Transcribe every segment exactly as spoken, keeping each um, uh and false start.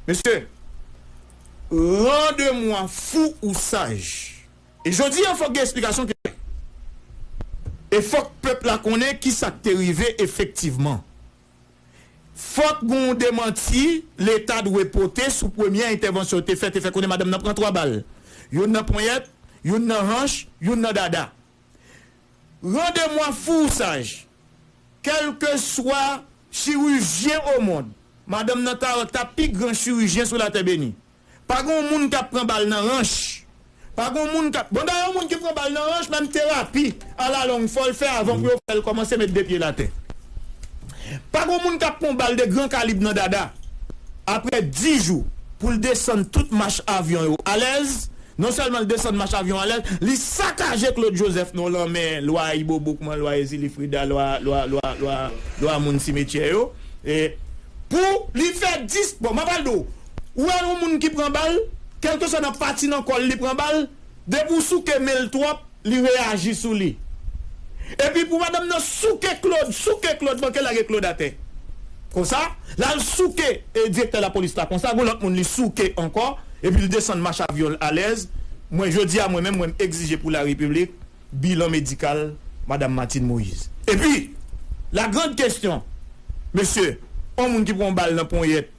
Mesye, rande mwa fou ou saj. E jodi a, fòk gen eksplikasyon ki klè. E fòk pèp la konnen ki sa k te rive efektivman. Fòk gen yon demanti Leta dwe pote sou premye entèvansyon yo te fè, te fè konnen madanm nan pran twa bal. Youn nan ponyèt, youn nan hanch, youn nan dada. Rande mwa fou ou saj. Kèlkeswa chirijyen o mond, madanm nan ta wè k ta pi gran chirijyen sou latè beni. Pa gen yon moun k ap pran bal nan ranch. Pa gen yon moun k ap. Bon, dayè, yon moun ki pran bal nan ranch, menm terapi alalong fò l fè avan pou yo fè l kòmanse met de pye l atè. Pa gen yon moun k ap pran bal de gran kalib nan dada. Apre dis jou, pou l desann tout mach avyon yo alèz, non sèlman l desann mach avyon alèz, li sakaje Claude Joseph non lanmè lwa Ibobo, kòman lwa Ezili Frida, lwa, lwa, lwa, lwa, lwa moun simetyè yo. E pou li fè dis, bon, m ap al di w, ou wè yon moun ki pran bal, kèlkeswa nan pati nan kò l li pran bal, depi w souke men l twòp, li reyaji sou li. Epi pou madanm nan souke Claude, souke Claude, manke lage Claude atè. Konsa, l al souke e direktè lapolis la. Konsa, gon lòt moun li souke ankò, epi l desann mach avyon l alèz. Mwen, jodi a, mwen menm, mwen, m egzije pou larepiblik bilan medikal madanm Martine Moïse. Epi, la grande question, mesye, yon moun ki pran yon bal nan ponyèt,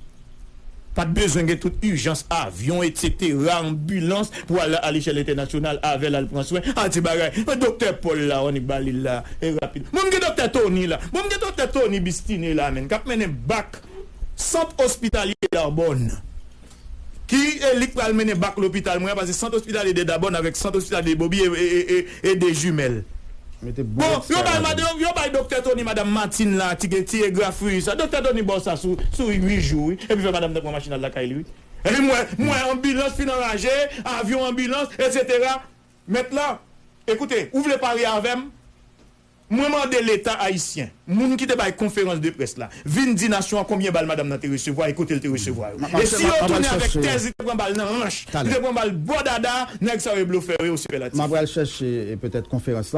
pa t bezwen gen tout ijans, avyon, etsetera, anbilans pou al a lechèl entènasyonal avè l al pran swen. A ti bagay. Men doktè Paul la, annik ba li l la, e rapid. Mwen, m gen doktè Tony la. Mwen, m gen doktè Tony Bistiné la, menm, k ap mennen bak Sant Ospitalye Dabòn. Ki e li k pral mennen bak lopital mwen an, paske Sant Ospitalye de Dabòn avèk Sant Ospitalye de Bobi e, e, e, e, e de jimèl. Bon, yo bay, mad- yo, yo bay doktè Tony, madanm Martine la, ti, ti egrafri sa. Doktè Tony ba w sa sou, sou uit jou, wi. Epi fè madanm nan pran machin al lakay li, wi. Epi m wè, m wè anbilans fin anraje, avyon anbilans, etsetera. Mèt la, ekoute, ou vle pare avè m? Mwen mande Leta ayisyen, moun ki te bay konferans de près la, vin di nasyon an konbyen bal madanm nan te resevwa e kote l te resevwa yo. E si yo tounen avèk tèz li te pran bal nan ranch, li te pran bal bò dada, nèg sa yo e blofè yo, yo sipèlatif. M ap al chèche, e, petèt konferans lan.